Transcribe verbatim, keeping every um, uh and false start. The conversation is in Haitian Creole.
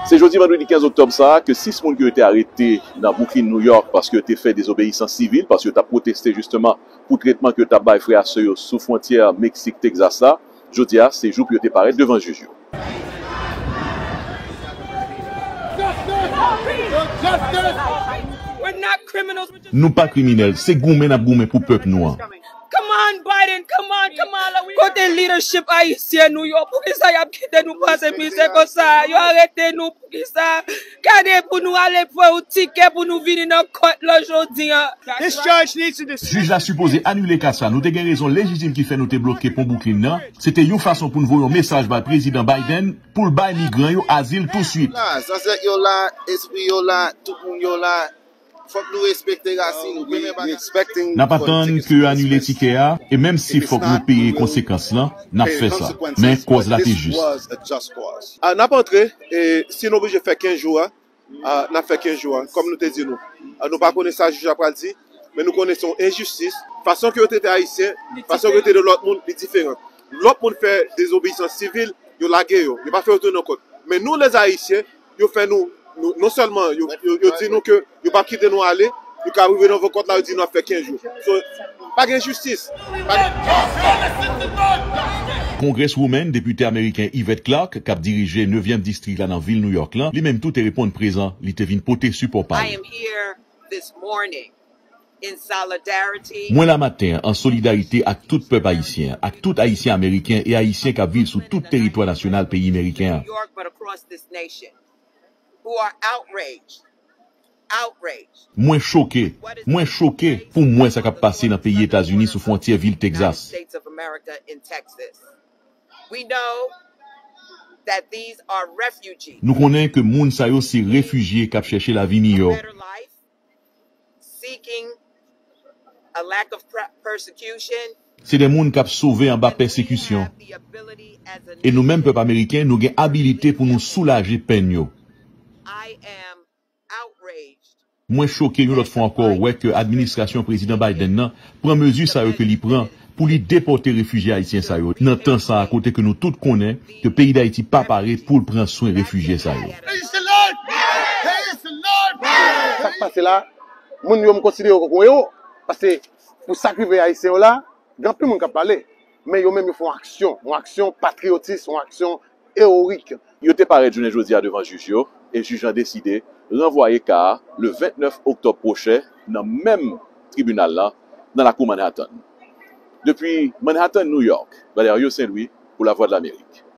Se jodi vandredi kenz oktòb sa a ke sis moun ki yo te arete nan Brooklyn, New York, paske yo te fè dezobeyisans sivil, paske yo t ap pwoteste jisteman pou tretman ke yo t ap bay frè a sè yo sou fwontyè Meksik, Texas la. Jodi a, se jou pou yo te parèt devan jij yo. Nou pa kriminèl, se goumen n ap goumen pou pèp nou an. Come on, Biden, come on, come on. Kote leadership ayisyen nou yo? Poukisa y ap kite nou pase mizè konsa? Yo arete nou poukisa? Gade pou nou ale pran yon tikè pou nou vini nan kòt lan jodi an. Jij la sipoze anile ka sa. Nou te gen rezon lejitim ki fè nou te bloke pon Brooklyn nan. Se te yon fason pou n voye yon mesaj bay Prezidan Biden pou l bay migran yo azil touswit. Zanzèt yo la, espri yo la, tout moun yo la. Fòk nou respekte rasin nou. N ap atann ke yo anile tikè a, e menm si fòk nou peye konsekans lan, n ap fè sa. Men kòz la te jis. N ap antre, e si n oblije fè kenz jou a, n ap fè kenz jou a, kòm nou te di nou. Nou pa konnen sa jij la pral di, men nou konnen se yon enjistis. Fason ke yo trete Ayisyen, fason ke yo trete lòt moun, li diferan. Lòt moun fè dezobeyisans sivil, yo lage yo, yo pa fè yo tounen nan kòt. Men nou, lèzayisyen, yo fè nou, nou non sèlman yo, yo, yo di nou ke yo p ap kite nou ale, yo ka rive nan vo kòt la, yo di nou ap fè kenz jou. So, pa gen jistis. Pa gen... Congresswoman, depite ameriken Yvette Clarke, k ap dirije nevyèm distrik la nan vil New York lan, li menm tou te reponn prezan, li te vin pote sipò pa l. Mwen la maten an an solidarite ak tout pèp ayisyen, ak tout Ayisyen Ameriken e Ayisyen k ap viv sou tout teritwa nasyonal peyi meriken an. Mwen choke, mwen choke pou m wè sa k ap pase nan peyi Etazini sou fwontyè vil Texas. Nou konnen ke moun sa yo se refijye k ap chèche lavi miyò. Se de moun k ap sove anba pèsekisyon. E nou menm pèp ameriken, nou gen abilite pou nou soulaje pèn yo. Mwen choke yon lòt fwa ankò wè ke administrasyon Prezidan Biden nan pran mezi sa yo ke li pran pou li depòte refijye ayisyen sa yo nan tan sa a kote ke nou tout konnen ke peyi Dayiti pa pare pou l pran swen refijye sa yo. Sa k pase la, moun yo m konsidere yo kòm yon ewo, paske pou sa k rive ayisyen yo la, gen anpil moun k ap pale, men yo menm yo fè yon aksyon, yon aksyon patriyotis, yon aksyon eworik. Yo te parèt jounen jodi a devan jij yo, e jij lan deside ranvwaye ka a le vennèf oktòb pwochen nan menm tribinal lan nan lakou Manhattan. Depi Manhattan, New York, Valerio Saint Louis pou Lavwadlamerik.